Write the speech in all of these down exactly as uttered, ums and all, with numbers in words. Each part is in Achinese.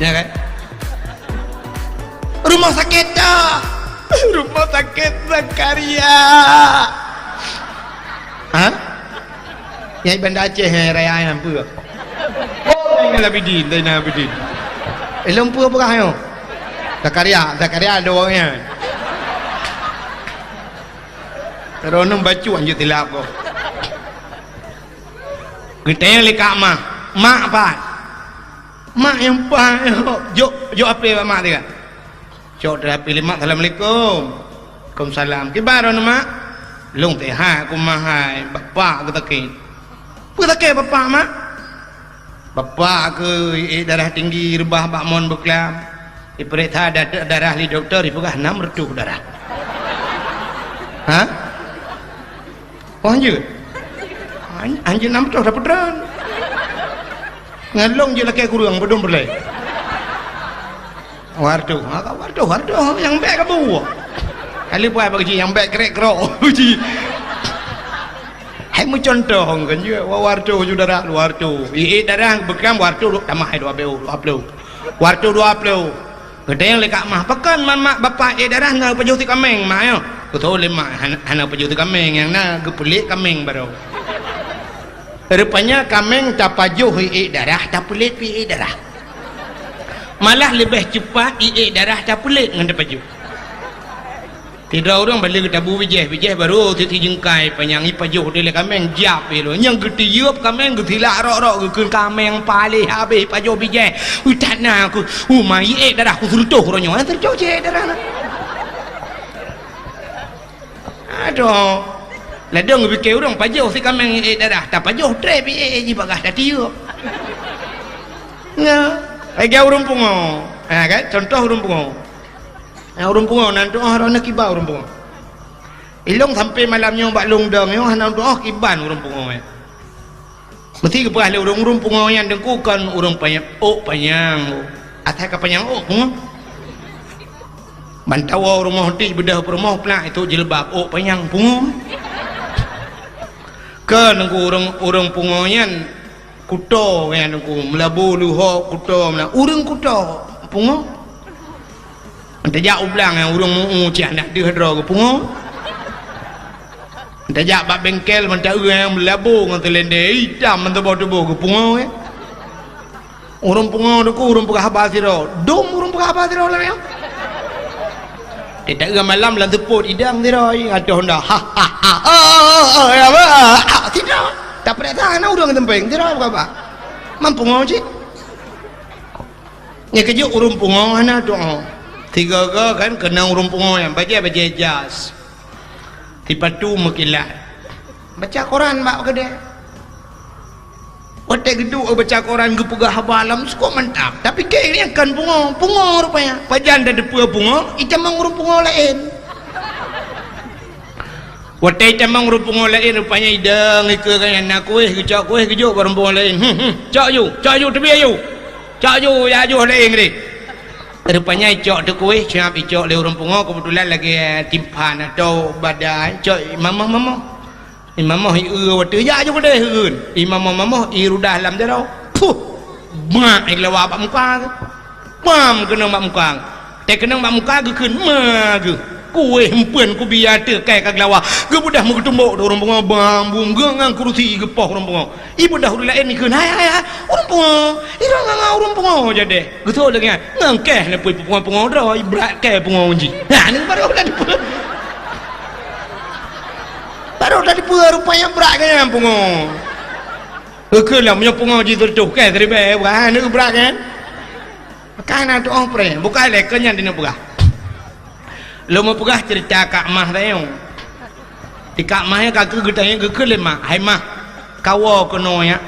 Ya kan? Rumah sakit dah. Rumah sakit Zakaria. Ha? Nyai Banda Aceh, eh, raya nyang peue? Oh, Zainal Abidin, Zainal Abidin. Eh, lôn peue peugah nyoe? Zakaria, Zakaria ada orang nyan. Droeneuh bacut anjeut silap kok. Geutanyong lé Kak Mah, "Mak pat?" "Mak nyang pat?" "Jok, jok hapé bak mak teuka." Cok teuhapé lé mak, "Assalamualaikum." "Waalaikumsalam." "Kiban droeneuh, Mak?" "Lôn sehat, kumaha hai, bapak geusakét." "Peue sakét bapak, Mak?" "Bapak keuh ék darah tinggi, reubah bak mon beuklam. Ipeuriksa da-, darah lé dokto, ipeugah nam reutôh darah." "Ha?" "Oh, hanjeuet?" "Han-, hanjeuet nam reutôh, dapeutreun." "Ngon lôn jeuet lakée kureueng, padum peureulée?" "Dua reutôh." "Ha, ka dua reutôh, dua reutôh, nyang bèk ka bu." Kali buai bak jih, nyang bèk krek krok. Jih. Hai meucuntoh ngon jih, dua reutôh ju darah, dua reutôh. Ék darah beuklam dua reutôh, tamah hai dua ploh, dua ploh. Dua reutôh dua ploh. Geutanyong lé Kak Mah, "Pakon man mak bapak ék darah na geupajoh sikaméng, Mak, nyoe?" Geutanyong lé mak, "Han-, hana pajoh sikaméng, nyang na geupeulet kaméng baroe." Rupanya kaméng tapajoh ék darah, tapeulet pih ék darah. Malah leubeh cupat ék darah tapeulet ngon tapajoh. Sidroe ureuëng bak lheueh geutabu bijéh, bijéh barô sisi jeungkai panyang, ipajoh lé kaméng, jiab ilôn. Nyang geutiyueb kaméng, geusilak rok-rok, geukheun, "Kaméng paléh habéh pajoh bijéh. Ui, that na ku, uma ék darah ku seureutôh uroe nyoe, seureutôh cit darah na." Aduh. Ladôm geupike ureuëng pajoh si kaméng ék darah, tapajoh trép ék jih bagaih tatiyueb. Nyoe, lagée ureuëng pungo. Ha, kan? Contoh ureuëng pungo. Nyang ureuëng pungo nan tuoh, droeneuh kiban ureuëng pungo. Ilôn sampoe malam nyoe bak lôn dong nyoe hana tuoh kiban ureuëng pungo nyan. Meusti geupeugah lé ureuëng-ureuëng pungo nyan, "Teungku kon ureuëng panyang, ôk panyang." Asai ka panyang ôk pungo. Ban tawoe rumoh tih beudôh peurumoh plak itu jilbab, ôk panyang pungo. Kon ureuëng, ureuëng pungo nyan kuto nyan, Teungku, meulabu leuhok kuto meunan. Ureuëng kuto pungo. Tajak u blang nyang ureuëng meu-eu cit hana deuh droe geupungo. Tajak bak bengkel mantong ureuëng nyang meulabu ngon seulendé itam mantong boh tuboh geupungo, eh. Ureuëng pungo Teungku, ureuëng peugah haba sidroe. Dum ureuëng peugah haba sidroe lam nyoe. Teuka malam lam seupôt idang sidroe, ateueh honda. Ha, ha, ha. Oh, oh, oh, oh, ya, ba, ah, ah, sidroe. Tapeuriksa hana ureuëng teumpéng, sidroe peugah haba. Man pungo cit. Nyoe keujeuet ureuëng pungo hana tuoh. Sigoe-goe kan keunong ureuëng pungo nyan bajée-bajée jas. Sipatu meukilat. Baca Quran bak keudée. Watée geuduek baca Quran geupeugah haba lam sukok mantap. Tapi keu nyan kon pungo, pungo rupanya. Pajan tateupeue pungo, itamong ureuëng pungo laén. Watée itamong ureuëng pungo laén rupanya idong ikeue kan na kuéh, geucok kuéh geujok bak ureuëng pungo laén. Hmm, hmm, cok ju, cok ju teubiet ju. Cok ju, ya ju laén deh. Rupanya icok teuh kuéh, siap icok lé ureuëng pungo, keubeutulan lagée timphan atau badai, cok imamoh-mamoh. Imamoh i eu watée, "Jak ju keudeh," geukheun. Imamoh-mamoh i rudah lam jaroe. Puh! Bak i lawa bak muka geuh. Bam keunong bak muka geuh. Teukeunong bak muka geukheun, "Ma geuh. Kuéh empeuen kubia teuh kai ka geulawa." Geubeudôh meugeutumbok di ureuëng pungo, bam bum geuh ngon kurusi geupoh ureuëng pungo. Ibeudôh ureuëng laén ikheun, "Hai, hai, hai, ureuëng pungo. Irong ngon ureuëng pungo jadeh." Geuthok lagée nyan, "Ngon kèe neupeu pungo-pungo droe, brat kèe pungo jih." Nah, ni baru dah dipeue. Baru dah dipeue rupanya brat kèe nyan pungo. Geukheun lah, meunyoe pungo jih seureutôh kèe siribèe, bukan, brat kan? Maka hana tuoh preh, bukan lé keu nyan dineuk peugah. Lôn meupeugah ceurita Kak Mah tayong. Di Kak Mah nyan ka keuh geutanyong geukheun lé mak, "Hai Mah, kawoe keunoe nyak.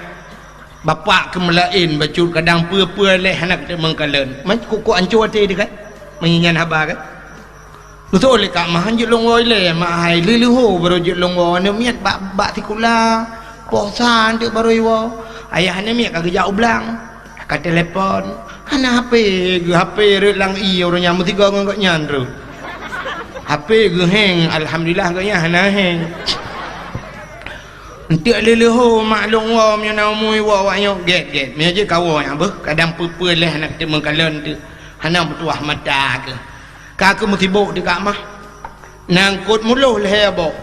Bapak keuh meulaén bacut kadang peue-peue lé hana keuteumong kalon." Man kukuk ancô até di kan? Meunyan haba kan? Geutôh lé Kak Mah, "Jeuet lôn woe ilée, Mak hai, lheuh-lheuh ho barô jeuet lôn woe, aneuk miet bak, bak sikula, poh sa teuk barô iwoe. Ayah aneuk miet ka geujak u blang, ka telepon, hana hapé geuh, hapé rhot lam ié ureuëng nyan meusigoe ngon gobnyan rhot. Hapé geuh heng, alhamdulillah gobnyan hana heng." Eunteuk lheuh-lheuh ho mak lôn woe, meunyoe na umui woe awak nyoe gét-gét. Meunyoe jeuet ka woe nyang beuh, kadang peue-peue lheuh hana kuteumé kalon teuk, hana meutuah mata keuh. Ka keuh meusibok teuk kak mah. Na eungkot muloh lhée boh.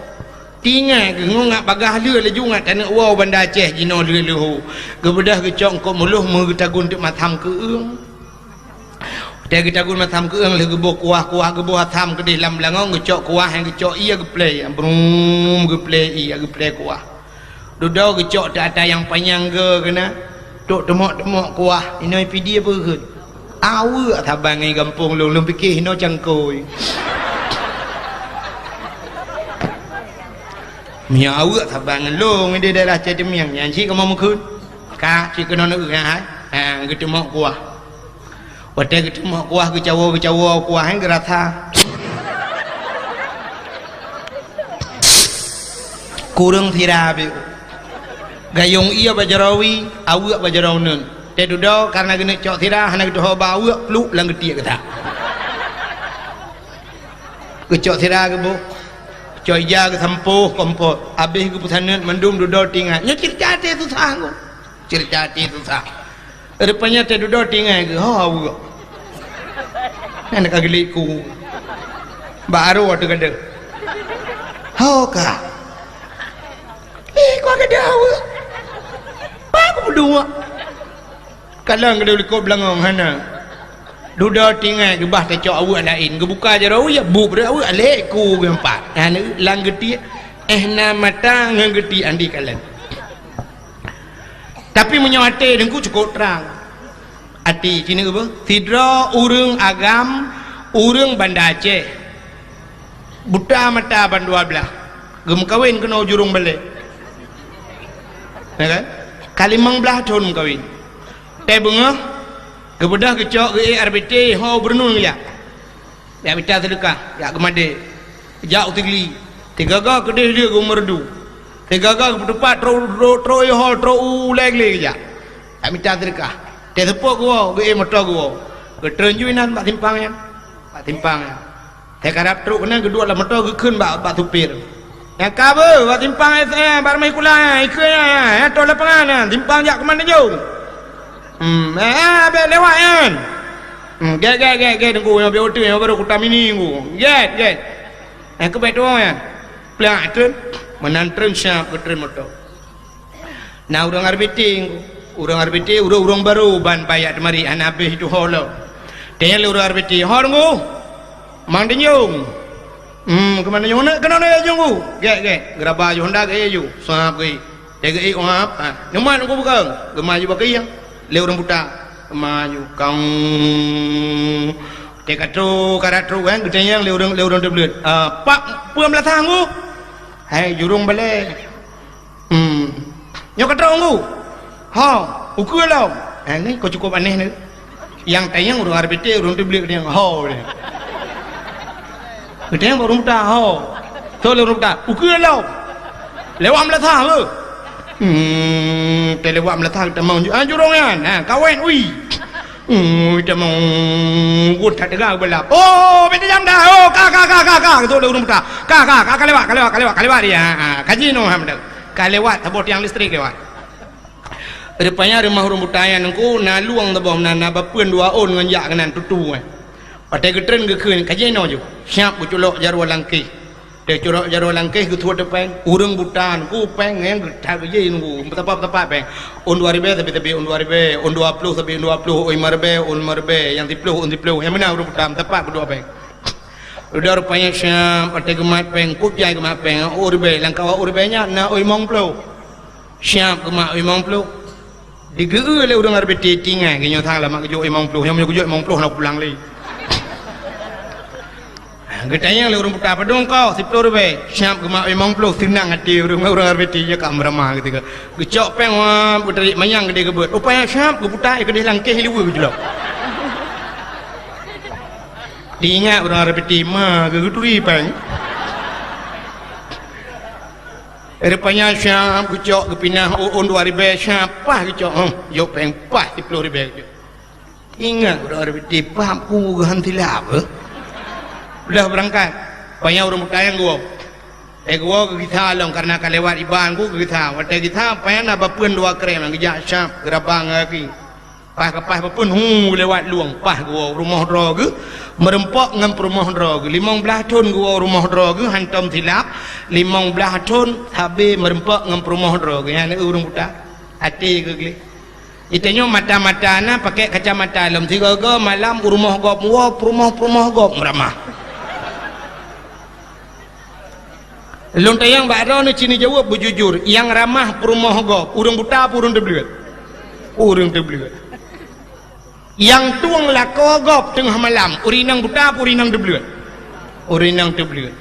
Tinggai keuh ngon ngat bagaih lheueh laju ngat taneuk woe u Banda Aceh jinoe lheuh-lheuh ho. Geubeudôh geucok eungkot muloh meugeutagun teuk masam keueung. Watée geutagun masam keueung lheueh geuboh kuah, kuah geuboh asam keudeh lam beulangong, geucok kuah nyang geucok ié geuplée, brum geuplée ié geuplée kuah. Dudoe geucok teu ata nyang panyang geu keunan, trok teumok-teumok kuah, inoe P D peugét. Aweuek saban ngon gampông lôn, lôn pike inoe cangkôi. Meunyoe aweuek saban ngon lôn di daerah Cai Teumieng, nyan cit kamoe meukeuen. Ka cit keunoe neueu hai. Ha, geuteumok kuah. Watée geuteumok kuah geucawoe-geucawoe kuah nyan geurasa. Kureueng sira beu. Gayong ié bak jaroe wie, aweuek bak jaroe uneuen. Teududoe kareuna geuneuk cok sira hana geutuho ba aweuek pluek lam geutiek geutak. Geucok sira geuboh. Cok ija geusampôh kompot. Abéh geupeusaneut mandum dudoe tingat. Nyoe ceurita até susah ngku. Ceurita até susah. Rupanya teududoe tinggai geuh, ho aweuek. Nyan ka geulik ku. Bak arô teuh gadeuh. Ho ka. Eh, ku gadeuh aweuek. Ba ku meuduek. Kadang gadeuh likot beulangong hana. Dudoe tinggai geubah tacok aweuek laén. Geubuka jaroe wie, buet aweuek, lhée ku geuh pat. Hana lam geutiek, eh na mata ngon geutiek andi kalon. Tapi meunyoe até Teungku cukôp trang. Até, ci neuk beuh, sidroe ureuëng agam, ureuëng Banda Aceh. Buta mata ban dua blaih. Geumeukawen keunoe u Jurong Balée. Ya kan? Ka limong blaih thon meukawen. Teuh beungoh, geubeudôh geucok geuék R B T ho beureunueng geujak. Jak mita seudeukah, jak geumadé. Jak u Tigli. Teugaga keudeh lé geumeureudu. Teugaga geupeutupat trok, trok, trok iho, trok u Lhée Glé geujak. Jak mita seudeukah. Teuseupôt geuwoe, geuék moto geuwoe. Geutreun ju inan bak simpang nyan. Bak simpang nyan. Teukarab trok keunan geuduek lam moto geukheun bak, bak supir. Nyang ka beuh, bak simpang S M, bak Rumah Sikula, ikeu nyan, nyan, nyan, troh lapangan nyan, simpang jak keuman neujong. Hmm, eh, eh, abéh lewat nyan. Hmm, gét, gét, gét, gét, Teungku, nyang biôh teuh, nyang baru kuta mini, Teungku. Gét, gét. Eh, keubeue tuwoe nyan. Plak treun, meunan treun siap geutreun moto. Na ureuëng R B T, Teungku. Ureuëng R B T, ureuëng-ureuëng baru ban bayak teumari, hana abéh itu ho lom. Tanyong lé ureuëng R B T, "Ho, Teungku?" "Mang Teunjong." "Hmm, keuman Teunjong?" "Keunoe, keunoe, Teungku." Gét, gét. Geuraba ju Honda gét ju. Sab gét. Teuh geuék u hab, ha, "Neumat Teungku bukon?" Geumaju bak keuieng lé ureuëng buta. Geumaju, kong. Teuh ka trok, ka rot trok, kan, geutanyong lé ureuëng, lé ureuëng teubleuet. "Ah, pat peue meulasah Teungku?" "Hai, Jurong Balée." "Hmm. Nyoe ka trok Teungku?" "Ho, ukeue lom." Ha, nyoe ka cukup aneh ni. Nyang tanyong ureuëng R B T, ureuëng teubleuet tanyong, "Ho." Geutanyong bak ureuëng buta, "Ho." Trok lé ureuëng buta, "Ukeue lom." "Lewat meulasah beuh." Hmm, teuh lewat meulasah, tamong ju-, ah, jurong nyan. Ha, kawét, ui. Hmm, tamong, gut that teuga beulah. "Oh, beda jam dah. Oh, ka, ka, ka, ka, ka." Trok lé ureuëng buta. "Ka, ka, ka, ka lewat, ka lewat, ka lewat, ka lewat dia. Ha, ha, ka jinoe ha, meunan. Ka lewat, saboh tiang listrik lewat." Rupanya rumoh ureuëng buta nyan Teungku na lueng saboh meunan, na bapeuen dua ôn ngon jak keunan tutu, eh. Watée geutreun geukheun, ka jinoe ju. Siap geuculok jaroe langkéh. Teuh culok jaroe langkéh geuthuet teuh péng. Ureuëng buta Teungku péng nyang geutha geujih Teungku. Meusapat-sapat péng. Ôn dua ribée sabe-sabe ôn dua ribée, ôn dua ploh sabe ôn dua ploh, ôn limong ribée, ôn limong ribée, nyang siploh ôn siploh. Nyang meunan ureuëng buta meusapat peuduek péng. Udah rupanya siap, watée geumat péng, kup jai geumat péng, ôn ribée, lam kawan ôn ribée nyan na ôn limong ploh. Siap geumat ôn limong ploh. Digeu-eu lé ureuëng R B T tinggai, geunyoe sang lama geujok limong ploh, nyang meunyoe geujok limong ploh na pulang lé. Geutanyong lé ureuëng buta, "Padub ko?" "Siploh ribée." Siap geumat limong ploh, seunang até ureuëng, ureuëng R B T nyoe ka meuramah geutika. Geucok péng, wah, geutarék manyang keudeh geubeuet. Rupanya siap geuputa keudeh langkéh luweue geuculok. Diingat ureuëng R B T, ma geuh geuturi péng. Rupanya siap geucok geupinah u ôn dua ribée, siap paih geucok, huh, jok péng paih siploh ribée geucok. Ingat ureuëng R B T, paih ku geuhan silap, eh. Udah beurangkat, panyang ureuëng buta nyan geuwoe. Eh, geuwoe geugisa lom, kareuna ka lewat iban ku geugisa. Watée gisa, paih na bapeuen dua krém nyang geujak syab, geuraba ngon gaki. Paih ka paih bapeuen, hu, lewat lueng, paih geuwoe rumoh droe geuh, meurumpok ngon peurumoh droe geuh. Limong blaih thon geuwoe rumoh droe geuh, hantom silap, limong blaih thon sabe meurumpok ngon peurumoh droe geuh. Nyan ureuëng buta, até geuh gleh. Geutanyoe mata-mata na pakai kacamata lom, sigoe-goe malam u rumoh gob woe, peurumoh-peurumoh gob meuramah. Lôn tanyong bak droeneuh, ci neujaweueb beujujur, nyang ramah peurumoh gob, ureuëng buta peue ureuëng teubleuet? Ureuëng teubleuet. Nyang tueng lakoe gob teungoh malam, ureuëng inong buta peue ureuëng inong teubleuet? Ureuëng inong teubleuet.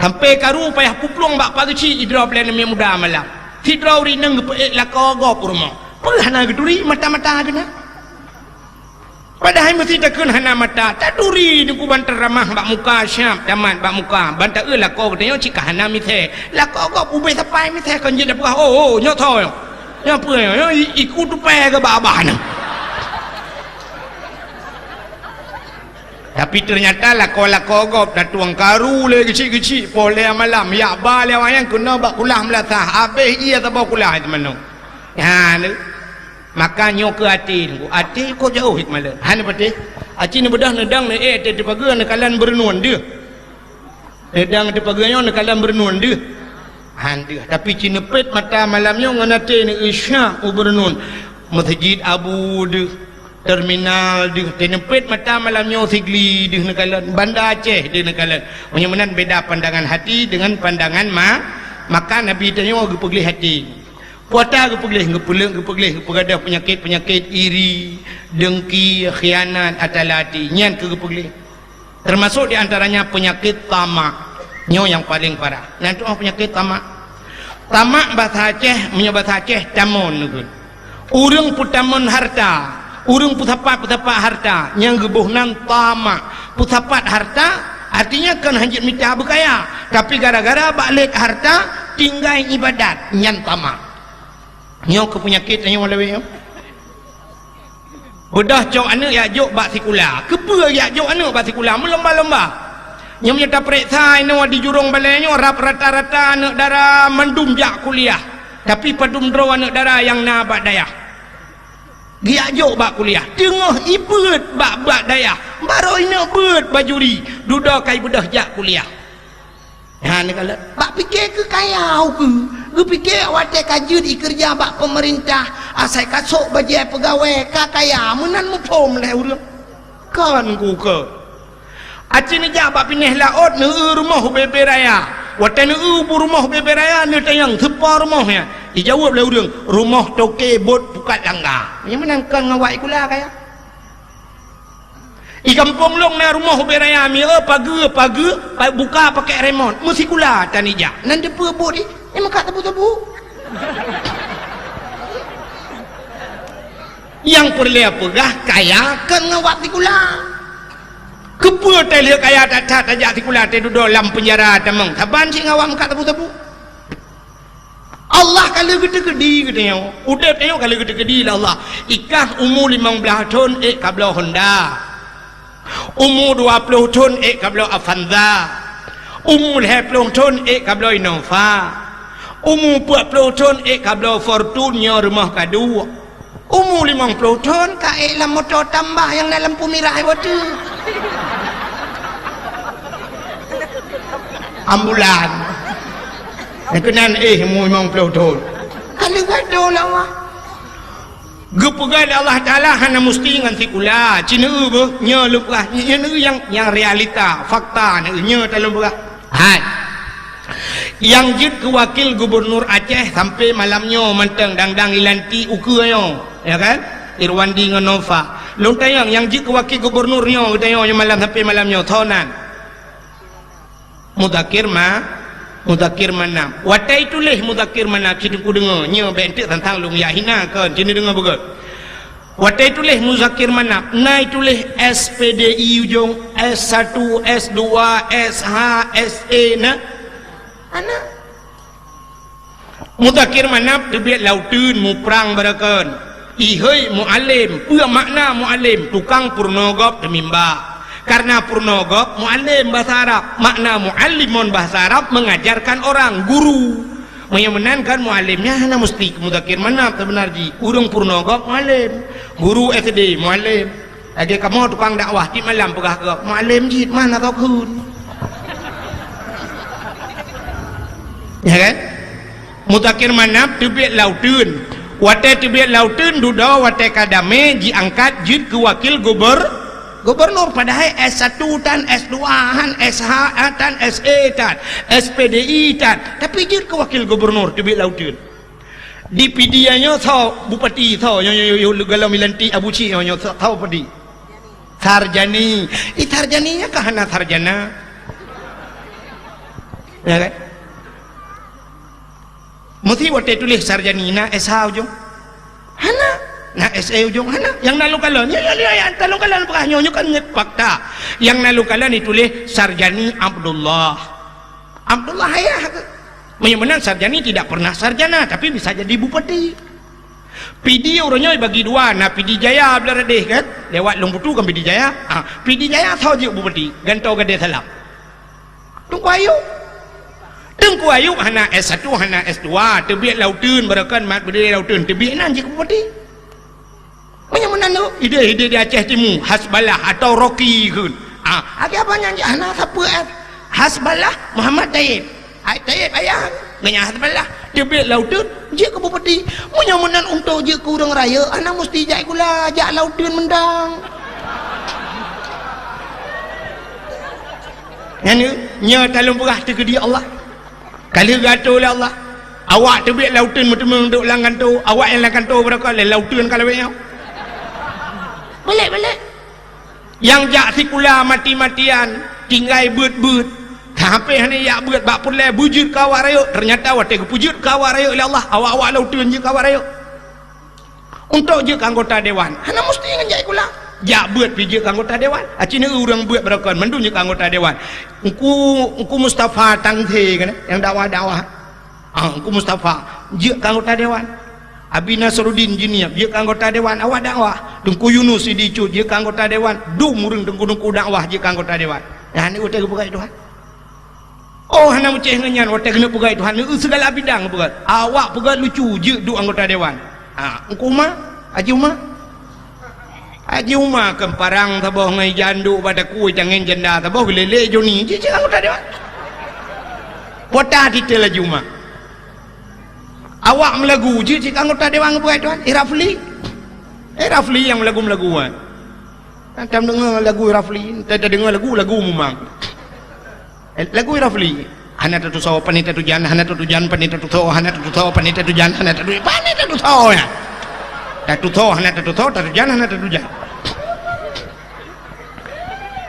Sampoe karu payah puplueng bak pageuchik sidroe peureulée aneuk muda malam. Sidroe ureuëng inong geupeuék lakoe gob u rumoh. Peue hana geuturi, mata-mata geuh na. Padahai meuseuti takheun hana mata, taturi Teungku ban taramah bak muka, siab tamat bak muka. Ban taeu lakoe geutanyoe cit ka hana misée. Lakoe gob ubé sapai misée kon jeuet tapeugah, "Oh, oh, nyoe tho nyoe. Nyoe peue nyoe? Nyoe i-, iku tupée keu bak abah nyoe." Tapi teunyata lakoe-lakoe gob tatueng karu lé geuchik-geuchik poh lhée malam, yak ba lé awaknyan keunoe bak kulah meulasah, abéh ié saboh kulah teumanoe. Nyan lé. Maka nyoe keuh até Teungku, até kok jauh hikmah lé. Hana patéh. Aci neubeudôh neudong neuék até teupageue neukalon beureunuen deuh. Neudong teupageue nyoe neukalon beureunuen deuh. Han deuh. Tapi ci neupet mata malam nyoe ngon até neueu syah u beureunuen. Meuseujid Abu deuh, terminal deuh. Teuneupet mata malam nyoe Sigli deuh neukalon, Banda Aceh deuh neukalon. Meunyoe meunan beda pandangan hati dengan pandangan ma-, maka Nabi tanyoe geupeugleh até. Puata geupeugleh, geupeuleuk, geupeugleh, geupeugadôh peunyakét-peunyakét iri, dengki, khianat, ata lati. Nyan keuh geupeugleh. Teumasok di antaranya peunyakét tamak. Nyoe nyang paleng parah. Nyan tu'oh peunyakét tamak. Tamak basa Aceh, meunyoe basa Aceh, tamon neukheun. Ureuëng peutamon hareuta, ureuëng peusapat-peusapat hareuta, nyang geuboh nan tamak. Peusapat hareuta, artinya kon hanjeuet mita beukaya, tapi gara-gara bak lét hareuta, tinggai iébadat, nyan tamak. Nyoe keuh peunyakét tanyoe lawét nyoe. Beudôh cok aneuëk yak jok bak sikula. Keupeue yak jok aneuëk bak sikula? Meulomba-lomba. Nyoe meunyoe tapeuriksa inoe di jurông balée nyoe, rab rata-rata aneuëk dara mandum jak kuliah. Tapi padum droe aneuëk dara nyang na bak dayah. Geujak jok bak kuliah. Teungoh ibeuet bak, bak dayah. Barô inoe beuet bajuri. Dudoe ka ibeudôh jak kuliah. Nyan neukalon. Bak pike keu kaya ukeue. Geupike watée ka jeuet ikeureuja bak peumeurintah, asai ka sôk bajée peugawée, ka kaya, meunan muphom lé ureuëng. Kon kukeue. Aci neujak bak pinéh laôt, neueu rumoh ubé-bé raya. Watée neueu bu rumoh ubé-bé raya, neutanyong, "Soe po rumoh nyan?" Ijaweueb lé ureuëng, "Rumoh toke bot pukat langga." Nyang meunan kon ngon wak sikula kaya. I gampông lôn na rumoh ubé raya, mi, eh, pageue, pageue, pa-, buka pakai remot. Meusikula tan ijak. Nan teupeue buet i, i meukat tebu-tebu. Nyang peureulée peugah kaya kon ngon wak sikula. Keupeue teuh lheueh kaya that-that tajak sikula teuh dudoe lam peunjara tamong. Saban cit ngon wak meukat tebu-tebu. Allah ka lheueh geuteukeudi geutanyoe. Udeb tanyoe ka lheueh geuteukeudi lé Allah. Ikah umu limong blaih thon ék kabloe Honda. Umu dua ploh thon ék kabloe Avanza. Umu lhée ploh thon ék kabloe Innova. Umu peuet ploh thon ék kabloe Fortuner, rumoh ka duek. Umu limong ploh thon ka ék lam moto tambah nyang na lampu mirah watée. Ambulan. Nyang keunan éh umu limong ploh thon. Ka leugat do lawa. Geupeugah lé Allah Taala hana musti ngon sikula. Ci neueu beuh, nyoe lôn peugah, nyoe neueu nyang, nyang realita, fakta neueu, nyoe ta lôn peugah. Hai. Nyang jeuet keu wakil gubernur Aceh sampai malam nyoe mantong dang-dang ilantik ukeue nyoe, ya kan? Irwandi ngon Nova. Lôn tanyong, nyang jeuet keu wakil gubernur nyoe, geutanyoe nyoe malam sampai malam nyoe, soe nan? Muzakir Ma-, Muzakir Manaf. Watée ituléh Muzakir Manaf, ci Teungku deungoe, nyoe bék enteuk tantang lôn jak hina kon, ci neudeungoe beugét. Watée ituléh Muzakir Manaf, na ituléh S P D I ujong, S satu, S dua, S H, S E na? Hana. Muzakir Manaf teubiet lam uteuen muprang barokon. Ihôi mualem, peue makna mualem? Tukang peurunoe gob teumimba. Karena purnoe gob mualem bahasa Arab. Makna muallim ngon bahasa Arab mengajarkan orang, guru. Meunyoe meunan kan mualem nyan hana musti Muzakir Manaf, sebenar jih. Ureuëng purnoe gob mualem. Guru S D mualem. Lagée kamoe tukang dakwah, tiep malam peugah gob, mualem jih, mana tau kheun. Ya kan? Muzakir Manaf teubiet lam uteuen. Watée teubiet lam uteuen, dudoe watée ka damé jiangkat jeuet keu wakil gubernur. Gubernur padahai S satu tan, S dua tan, S H tan, S E tan, S P D I tan, tapi jeuet keu wakil gubernur teubiet lam uteuen. Di Pidie nyoe soe bupati, soe nyoe, nyoe, nyoe, nyoe, golom ilantik Abu Cik nyoe, nyoe, soe, soe bupati? Sarjani. Ih, Sarjani nyan ka hana sarjana. Ya kan? Meusi watée tuléh Sarjani na S H ujong? Hana. Na S E ujong? Hana. Nyang na lôn kalon, ya, ya, ya, ya, nyang na lôn kalon peugah nyoe, nyoe kan fakta. Nyang na lôn kalon dituléh Sarjani Abdullah. Abdullah ayah ke? Meunyoe meunan Sarjani tidak pernah sarjana, tapi bisa jadi bupati. Pidie uroe nyoe bagi dua, na Pidie Jaya blah radeh kan? Lewat Lông Putu kan Pidie Jaya. Ha, Pidie Jaya soe jeuet bupati, gantoe Gadée Salam. Teungku Ayub. Teungku Ayub hana S satu, hana S dua, teubiet lam uteuen, barokon mat beudé lam uteuen, teubiet nan jeuet keu bupati. Meunyoe meunan tu, ideh-ideh di Aceh Timu, Hasballah atau Rocky kheun. Ah, lagée abang nyan jih hana sapeue, eh. Hasballah Muhammad Taib. Ai Taib ayah, ngon nyan Hasballah. Teubiet lam uteuen, jeuet keu bupati. Meunyoe meunan untuk jeuet keu ureuëng rayeuk, hana musti jak sikula, jak lam uteuen mantong. Nyan, nyoe talôn peugah teukeudi Allah. Ka lheueh geuatoe lé Allah. Awak teubiet lam uteuen meuteumeung duek lam kantô, awak nyang lam kantô barokon lé lam uteuen ka lawét nyoe. Balek-balek. Nyang jak sikula mati-matian, tinggai beuet-beuet. Sampoe hana jak beuet bak peureulée beujeuet keu awak rayeuk, teunyata watée geupeujeuet keu awak rayeuk lé Allah, awak-awak lam uteuen jeuet keu awak rayeuk. Untuk jeuet keu anggota dewan, hana musti ngon jak sikula. Jak beuet pih jeuet keu anggota dewan. Aci neu ureuëng beuet barokon, mandum jeuet keu anggota dewan. Engku, Engku Mustafa Tangse kan, nyang dakwah-dakwah. Ah, Engku Mustafa jeuet keu anggota dewan. Abi Nasruddin Jeunieb jeuet keu anggota dewan, awak dakwah. Teungku Yunus Sidi Cut jeuet keu anggota dewan. Dum ureuëng teungku-teungku dakwah jeuet keu anggota dewan. Nyan watée geupeugah Tuhan. Oh, hana meucéh ngon nyan, watée keuneuk peugah Tuhan, neu segala bidang peugah. Awak peugah lucu, jeuet duek anggota dewan. Ha, Engku Uma, Haji Uma. Haji Uma keu parang saboh ngon ija anduk bak takue tangen janda saboh geulélé Joni, jeuet, jeuet anggota dewan. Pota titel Haji Uma. Awak meulagu, jeuet, jeuet anggota dewan peugah Tuhan, eh, Rafli. Eh, Rafli nyang meulagu-meulagu, eh. Tam deungoe lagu Rafli, ta-, tadeungoe lagu, lagu mumang. Eh, lagu Rafli. Hana tatusoe pane tatujan, hana tatujan pane tatusoe, hana tatusoe pane tatujan, hana tatu-, pane tatusoe nyan. Tatusoe hana tatusoe, tatujan hana tatujan.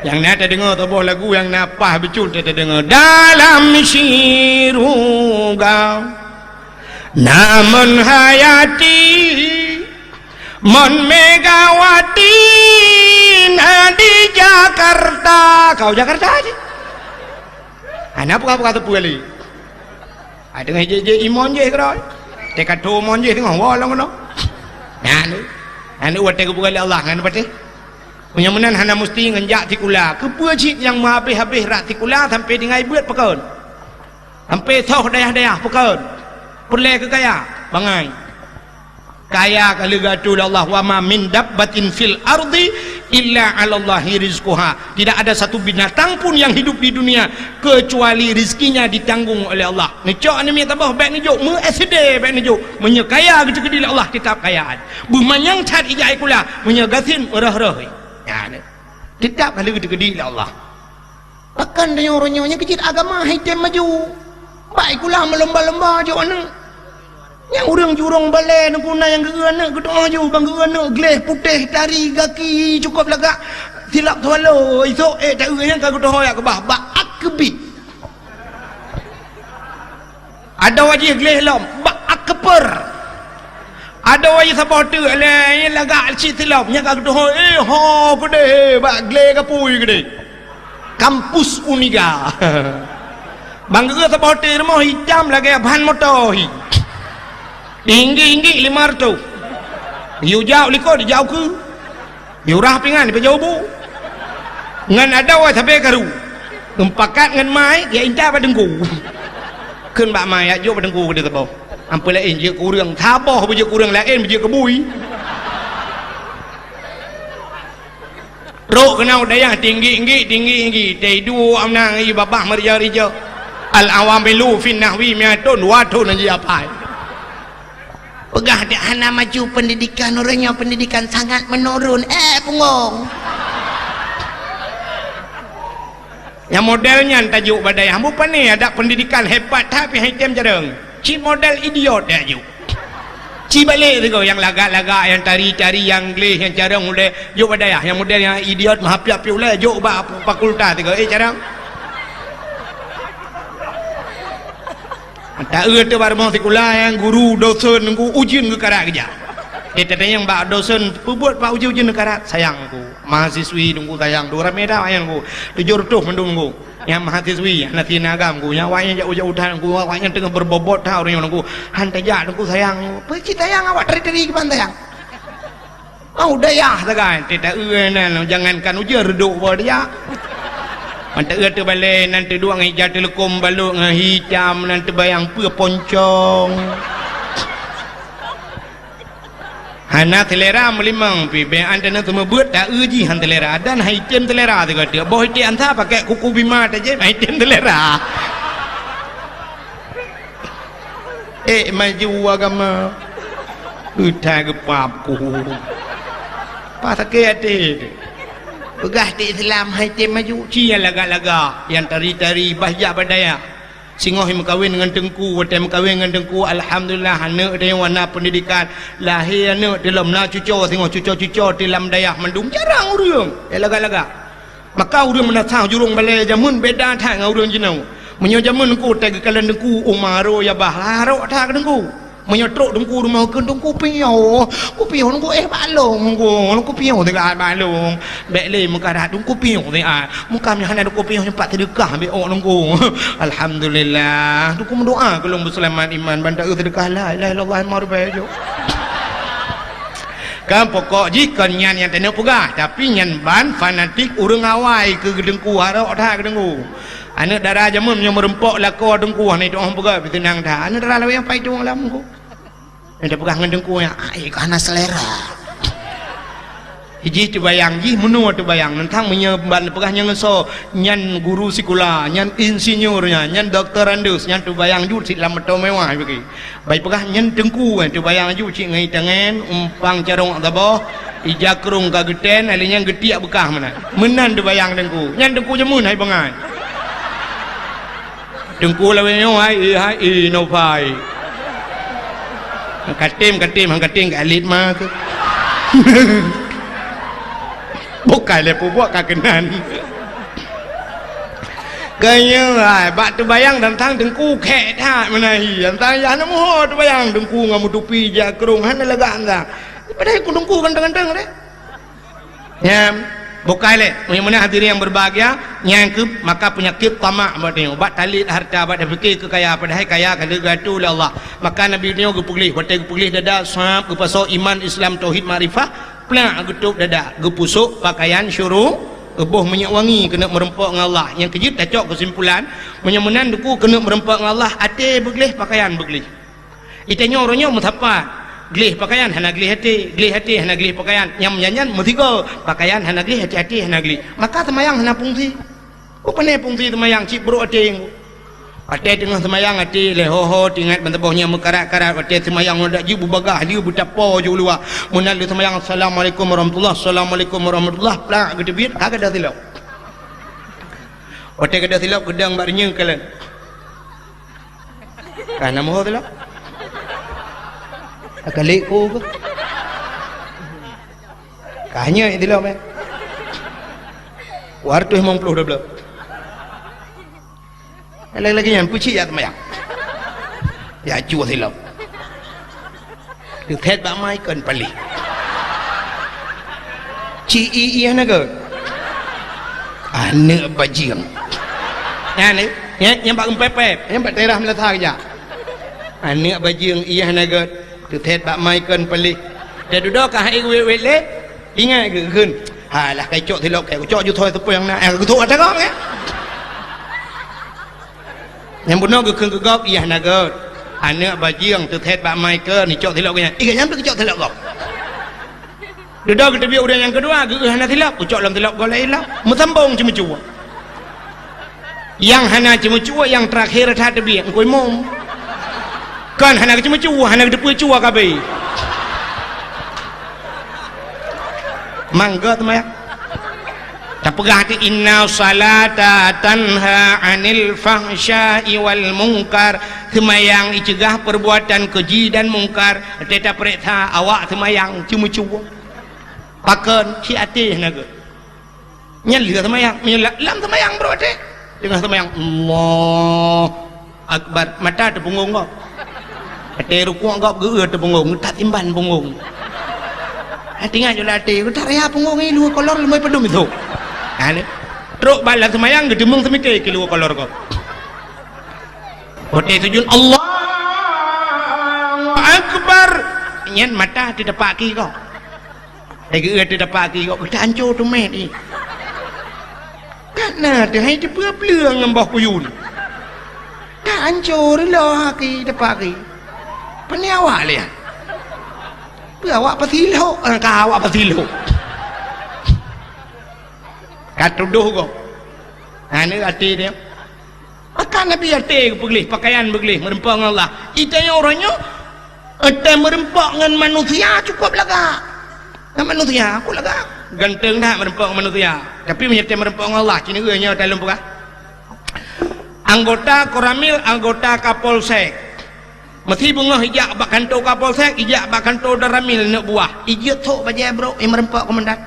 Nyang na tadeungoe saboh lagu nyang na paih bacut tadeungoe. Dalam syeuruga na Mon Hayati, Mon Megawati na di Jakarta. Kau Jakarta aja. Hana peugah-peugah teupeu lé. Ai teungoh jih-jih imon jih keudroe. Teuka tu mon jih teungoh woe lom keunoe. Nyan. Nyan watée geupeugah lé Allah ngon patéh. Meunyoe meunan hana musti ngon jak sikula. Keupeue cit nyang meuhabéh-habéh rot sikula sampoe tinggai beuet pakon? Sampoe soh dayah-dayah pakon? Peureulée keu kaya? Bangai. Kaya ka lheueh geuatoe lé Allah, "Wa ma min dabbatin fil ardi illa 'alallahi rizquha." Tidak ada satu binatang pun yang hidup di dunia kecuali rizkinya ditanggung oleh Allah. Neucok aneuk miet saboh bék neujok, meu S D bék neujok. Meunyoe kaya geuteukeudi lé Allah, tetap kaya. Beumanyang that ija sikula, meunyoe gasien meurôh-rôh. Ya, ni. Tetap ka lheueh geuteukeudi lé Allah. Pakon tanyoe uroe nyoe nyang keu cit agama hai tem maju. Bak sikula meulomba-lomba jok aneuk. Nyang ureuëng jurông balée neuk guna nyang geu-eu aneuk geutu'oh ju, ban geu-eu aneuk gleh putéh tari gaki cukôp lagak silap swallow, isok ék ta-eu nyang ka geutu'oh jak keubah bak akbit. Adoe jih gleh lom bak akper. Adoe jih saboh teuk lé lagak cit silop nyang ka geutu'oh, eh, ho keudeh, eh, bak gleh gapui keudeh. Kampus Uniga. Ban geu-eu saboh teuk rumoh itam lagée ban moto hi. Tinggi-tinggi lima reutôh. Yue jak likot dijak ukeue. Yue rah pingan dipeujeuet bu. Ngon adoe sabe karu. Meupakat ngon mai, ya intat bak teungku. Kheun bak mai, ya jok bak teungku keu saboh. Amphon laén jeuet keu ureueng, saboh beujeuet keu ureueng laén beujeuet keu bui. Trok keunoe dayah tinggi-tinggi, tinggi-tinggi. Teuduek amna ngon babah meurija-rija. Al-awamilu fin nahwi mi'atun, dua thon jih apai. Peugah dak hana maju pendidikan, ureueng nyoe pendidikan sangat menurun. Eh, punggong. Nyang model nyan tajok bak dayah. Bukon pane adak pendidikan hebat that pih item jarang. Cit model idiot tajok. Ci balek sigoe nyang lagak-lagak, nyang tari-tari, nyang gleh, nyang carông ulèe, jok bak dayah. Nyang model nyang idiot meuhapiep-hapiep ulèe, jok bak fakultas sigoe. Eh, carông. Taeu teuh bak rumoh sikula nyang guru dosen teungku ujeuen geukarat keujak. Dia tatanyong bak dosen, "Peubuet pat ujeuen-ujeuen geukarat?" "Sayang teungku." Mahasiswi teungku sayang, dua ramè that awaknyan teungku. Tujoh reutôh mandum teungku. Nyang mahasiswi, hana sineuk agam teungku. Nyang awaknyan jak u-jak u that teungku, awaknyan teungoh beubobot that ureueng nyoe teungku. Han tajak teungku sayang. Peue cit sayang awak tari-tari kiban sayang. Oh, dayah sagai, teuh taeu nan, jangankan ujeuen reudok boh dia. Manteueu teubalèe nan teuduek ngon ija teuleukom balok ngon hitam nan teubayang peue poncong. Hana seulera meulimong pih, bèk an teuneuk seumeubeuet taeu jih han seulera dan han item seulera sigoe teuk. Boh item ansa pakai kuku bima tajép han item seulera. Eh, maju agama. Utai geupap ku. Pas sakét até. Peugah di Islam hai tem maju. Ci nyang lagak-lagak, nyang tari-tari, bah jak bak dayah. Singoh meukawen ngon teungku, watèe meukawen ngon teungku, alhamdulillah, aneuk teuh wana pendidikan. Lahé aneuk teuh lom na cuco, singoh cuco-cuco teuh lam dayah mandum jarang ureueng. Eh, lagak-lagak. Maka ureueng meunasah jurông balèe jameun beda that ngon ureueng jinoe. Meunyoe jameun teungku watèe geukalon teungku, uma aro ya bah, harok that keu teungku. Meunyoe trok teungku rumoh kheun, "Teungku piôh, teungku piôh, teungku éh bak lôn, teungku, teungku piôh teuka bak lôn." Bèk lé meukarat, "Teungku piôh teuka." Meuka meuhana teungku piôh nyoe pat seudeukah bèk ôk teungku. Alhamdulillah. Teungku meudoa keu lôn beuseulamat iman, ban taeu seudeukah la ilaha illallah lima ribèe jok. Kan pokok jih kon nyan nyang taneuk peugah, tapi nyan ban fanatik ureueng awai keu teungku, harok that keu teungku. Aneuk dara jameun nyoe meureumpok lakoe teungku, hana itu'oh peugah, beuteunang that. Aneuk dara lawét nyang pai tueng lam teungku. Nyang tapeugah ngon teungku nyan, "Ai, ka hana seulera." Jih teubayang, jih meunoe teubayang. Nyan tang meunyoe ban peugah nyan ngon soe, nyan guru sikula, nyan insinyur nyan, nyan doktorandus, nyan teubayang jeuet cit lam moto mewah bagi. Bai peugah nyan teungku, eh, teubayang laju cit ngon itangen, umpang carông saboh, ija krông ka geutén, alèh nyan geutiek beukah meunan. Meunan teubayang teungku. Nyan teungku jameun hai bangai. Teungku lawét nyoe hai, eh, hai, eh, no pai. Katem, katem, han katem ka alit ma keuh. Bukai lé peubuet ka keunan. Keu nyoe hai, bak teubayang tantang teungku khèk that meunan hi. Tantang yah na muho teubayang teungku ngon meutupi jak krông hana lagak tantang. Padahai ku teungku ganteng-ganteng deh. Nyan, bukai lé. Meunyoe meunan hadirin yang berbahagia, nyan keuh maka peunyakét tamak bak tanyoe. Bak talét harta, bak tapike keu kaya, padahai kaya ka lheueh geuatoe lé Allah. Maka Nabi nyoe geupeugléh, watèe geupeugléh dada, sab, geupasoe iman, Islam, tauhid, makrifah, plak geutôb dada, geupusok pakaian syuru, geuboh minyeuk wangi keuneuk meureumpok ngon Allah. Nyang keujeuet tacok keusimpulan, meunyoe meunan teungku keuneuk meureumpok ngon Allah, até beugléh, pakaian beugléh. Itanyoe uroe nyoe meusapat, gléh pakaian hana gléh até, gléh até hana gléh pakaian. Nyang meunyan-nyan meusigoe, pakaian hana gléh, até-até hana gléh. Maka seumayang hana fungsi. Peue pane fungsi seumayang cit brok até nyoe. Watèe teungoh seumayang até lé ho-ho teuingat ban saboh nyang meukarat-karat, watèe seumayang ngon dak jeuet beubagaih lé beutapo jeuet luwa. Meunan lé seumayang, "Assalamualaikum warahmatullah, assalamualaikum warahmatullah," plak geuteubiet, ka gadôh silop. Watèe gadôh silop geudong bak reunyeun kalon. Ka na muho silop. Ka lé ku ke? Ka nyoe silop, eh. Dua ratus lima puluh doblo. Lagi-lagi nyan peucit jak seumayang. Jak cue silop. Teuthèt bak mai kon paléh. Ci i ié na gét. Aneuk bajeueng. Nyan, eh, nyan, nyan bak geupép-pép, nyan bak daerah meulasa keujak. Aneuk bajeueng ié na gét. Teuthèt bak mai kon paléh. Teududoe ka hai wét-wét lé. Ingat geuh kheun. Alah, ka icok silop kèe, kucok ju thoi teupeu nyang na, eh, geuthok ata gob, eh. Nyang bunoe geukheun keu gob, "Iyah na gèt. Aneuk bajeueng teuthèt bak Michael, neucok silop geuh nyan." Ih, geuh nyan pih geucok silop gob. Dudoe geuteubiet ureueng nyang keudua, geu'euh hana silop, geucok lam silop gob laén lom. Meusambong ceumeucue. Nyang hana ceumeucue, nyang teurakhé that teubiet, Teungku Imum. Kon hana geuceumeucue, hana geuteupeue cue ka abéh. Mangga teumayang. Tapeugah teuh, "Inna salata tanha 'anil fahsya'i wal munkar." Seumayang iceugah perbuatan keuji dan mungkar. Teuta peuriksa awak seumayang ceumeucue. Pakon, ci até na gèt. Nyan lheueh seumayang, meunyoe la-, lam seumayang brôk até. Teungoh seumayang, Allahu Akbar, mata teupeungong gob. Até rukuk gob geu'euh teupeungong, that simban peungong. Até ingat jih lam até, that raya peungong nyoe luweue kolor leumoi padum isôk. Ha, ni. Trok bak lam seumayang geuteumeung seumiké keu luweue kolor gob. Watèe sujud, Allahu Akbar. Nyan mata teudepak keu gob. Hai geu'euh teudepak keu gob, ka anco teumèt jih. Ka na teuh hai teupeue bleueng ngon boh kuyun. Ka anco reuloh keu depak keu. Peue awak lihat? Peue awak peusilok, eh, ka awak peusilok. Ka tudoh gob. Aneuk até dia. Maka Nabi até geupeugléh, pakaian beugleh, meureumpok ngon Allah. Itanyoe uroe nyoe, eh, teumeureumpok ngon manusia cukup lagak. Ngon manusia, aku lagak. Ganteng that meureumpok ngon manusia. Tapi meunyoe teumeureumpok ngon Allah, ci neu'eu nyoe dalam peugah. Anggota Koramil, anggota Kapolsek. Meusi beungoh ijak bak kantô Kapolsek, ijak bak kantô Danramil aneuk buah. Ijeuet thok bajèe brôk, i meureumpok komandan.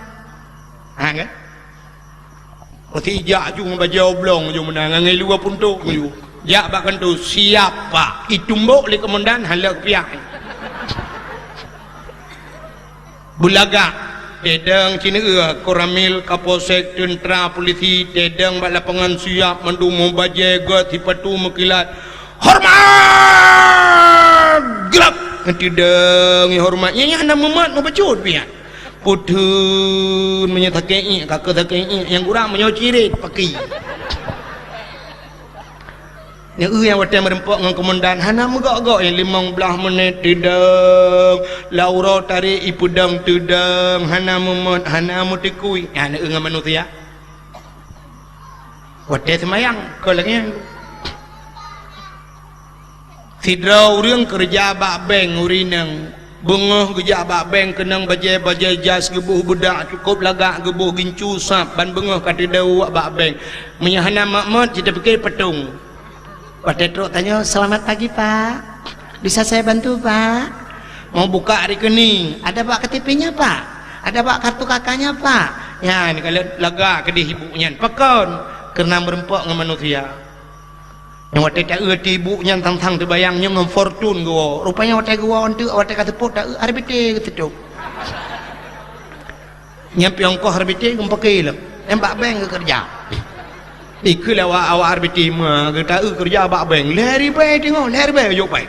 Ha, kan? Meusi jak ju ngon bajèe oblong ju meunan, ngon ngilu puntok ju. Jak bak kantô, "Siap, Pak." Itumbok lé komandan, hana lé piah. Beulagak, tedong ci neu'eu, Koramil, Kapolsek, teuntra, polisi, tedong bak lapangan siap, mandum meubajèe, göt sipatu meukilat. "Hormat!" Glab! Tedong hormat. Nyan, nyan hana mumat, meubacut piah. Putun meunyoe sakét iék, ka keu sakét iék, nyang kurang meunyoe cirét, paki. Nyan, eh, nyang watèe meureumpok ngon komandan, hana meugok-gok, nyang limong blaih menit teudong, lam uroe tarek ipeudong teudong, hana mumat, hana meuteukui. Nyan, eh, ngon manusia. Watèe seumayang, kon lagèe nyan. Sidroe ureueng keureuja bak bank ureueng inong, beungoh geujak bak bank keunong bajèe-bajèe jas, geuboh beudak cukôp lagak, geuboh gincu sab, ban beungoh ka teudong bak bank. Meunyoe hana mak-mak, jiteupiké patong. Watèe trok tanyoe, "Selamat pagi, Pak. Bisa saya bantu, Pak?" Mau buka rekening, "Ada, Pak, K T P-nya, Pak? Ada, Pak, kartu K K-nya, Pak?" Nyan, kalau lagak keudéh ibu nyan. Pakon? Keureuna meureumpok ngon manusia. Nyang watèe taeu ateueh ibu nyan sang-sang teubayang nyoe ngon Fortuner geuwoe. Rupanya watèe geuwoe eunteuk, watèe ka seupôt taeu R B T geuseutôt. Nyan piôh ongkoh R B T geupakè lom. Nyan bak bank geukeureuja. Ikheun lé awak, awak R B T meuh, geutaeu keureuja bak bank. Lhèe ribèe teungoh, lhèe ribèe jok pai.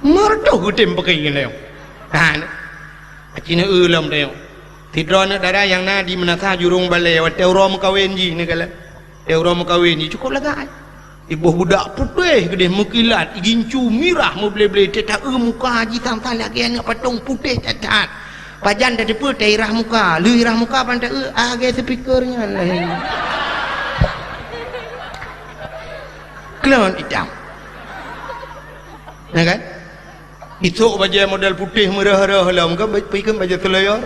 Meureutoh geutem pakè nyan lom. Ha, nyan. Aci neueu lom tanyoe. Sidroe aneuk dara nyang na di Meunasah Jurông Balè, watèe uroe meukawen jih neukalon. Watèe uroe meukawen jih cukôp lagak. Iboh beudak putéh keudéh meukilat, igincu mirah meuble-ble, teuh taeu muka jih sang-sang lagèe aneuk patong putéh that-that. Pajan tateupeue tairah muka, lheueh irah muka ban taeu, ah, lagèe speaker nyan lagèe. Klon itam. Na kan? Isok bajèe model putéh meurah-rah lom, kan ba-, peue kheun bajèe seuleuyor.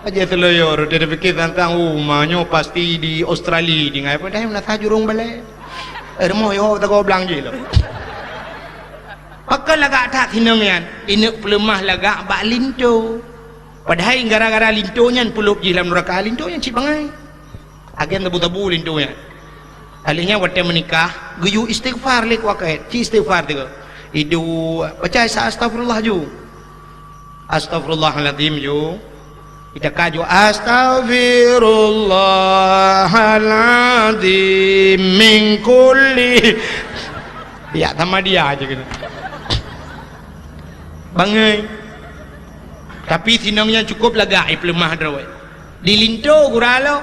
Bajèe seuleuyor, dia pikir tantang, "Oh, ma nyoe pasti di Australia, di ngai." Padahai Meunasah Jurông Balè. Eh, rumoh yoh tagoe blang jih lom. Pakon lagak that sinong nyan, ineuk peuleumah lagak bak linto. Padahai gara-gara linto nyan peulop jih lam nuraka, linto nyan cit bangai. Agen tabu-tabu linto nyan. Alèh nyan watèe meunikah, geuyue istighfar lé kuakét, ci istighfar tiga. Iduek, baca sa astagfirullah ju. Astagfirullahalazim ju. Ita ka ju astagfirullahalazim min kulli. Biak sama dia aja kena. Bangai. Tapi sinong nyan cukôp lagak, eh, peuleumah droe. Di linto gura lo,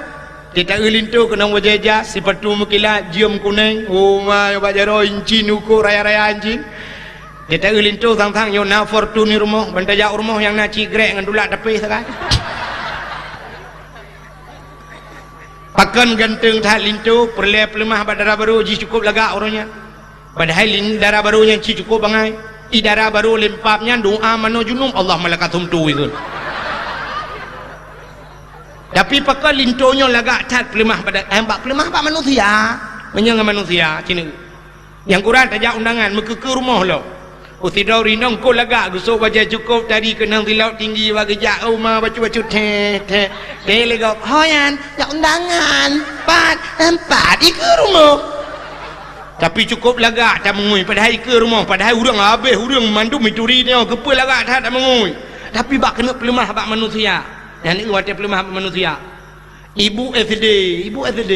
teuta linto keunong bajèe jas, sipatu meukilat, jeuem kunèng, oh ma, bak jaroe incin, uko raya-raya incin. Teuta linto sang-sang nyoe na Fortuner rumoh, ban tajak u rumoh nyang na cit grek ngon tulak tapéh sagai. Pakon ganteng that linto, peureulèe peuleumah bak dara barô jih cukôp lagak uroe nyan. Padahai lin-, dara barô nyan cit cukôp bangai. I dara barô lempap nyan doa manoe junub, Allah malakatum tu ikheun. Tapi pakon linto nyoe lagak that peuleumah bak da-, eh, bak peuleumah bak manusia. Meunyoe ngon manusia, cit nyoe. Nyang kurang tajak undangan, meukeukeu rumoh lom. Usidroe rinong ko lagak geusok bajèe cukôp tadi keunong silop tinggi bak geujak u ma bacut-bacut theh, theh. Theh lé gob, "Ho nyan, jak undangan." "Pat?" "Em, pat." Ikeue rumoh. Tapi cukôp lagak tameungui, padahai ikeue rumoh, padahai ureueng habéh, ureueng mandum mituri nyoe, keupeue lagak that tameungui. Tapi bak keuneuk peuleumah bak manusia. Nyan watèe peuleumah bak manusia. Ibu S D, ibu S D.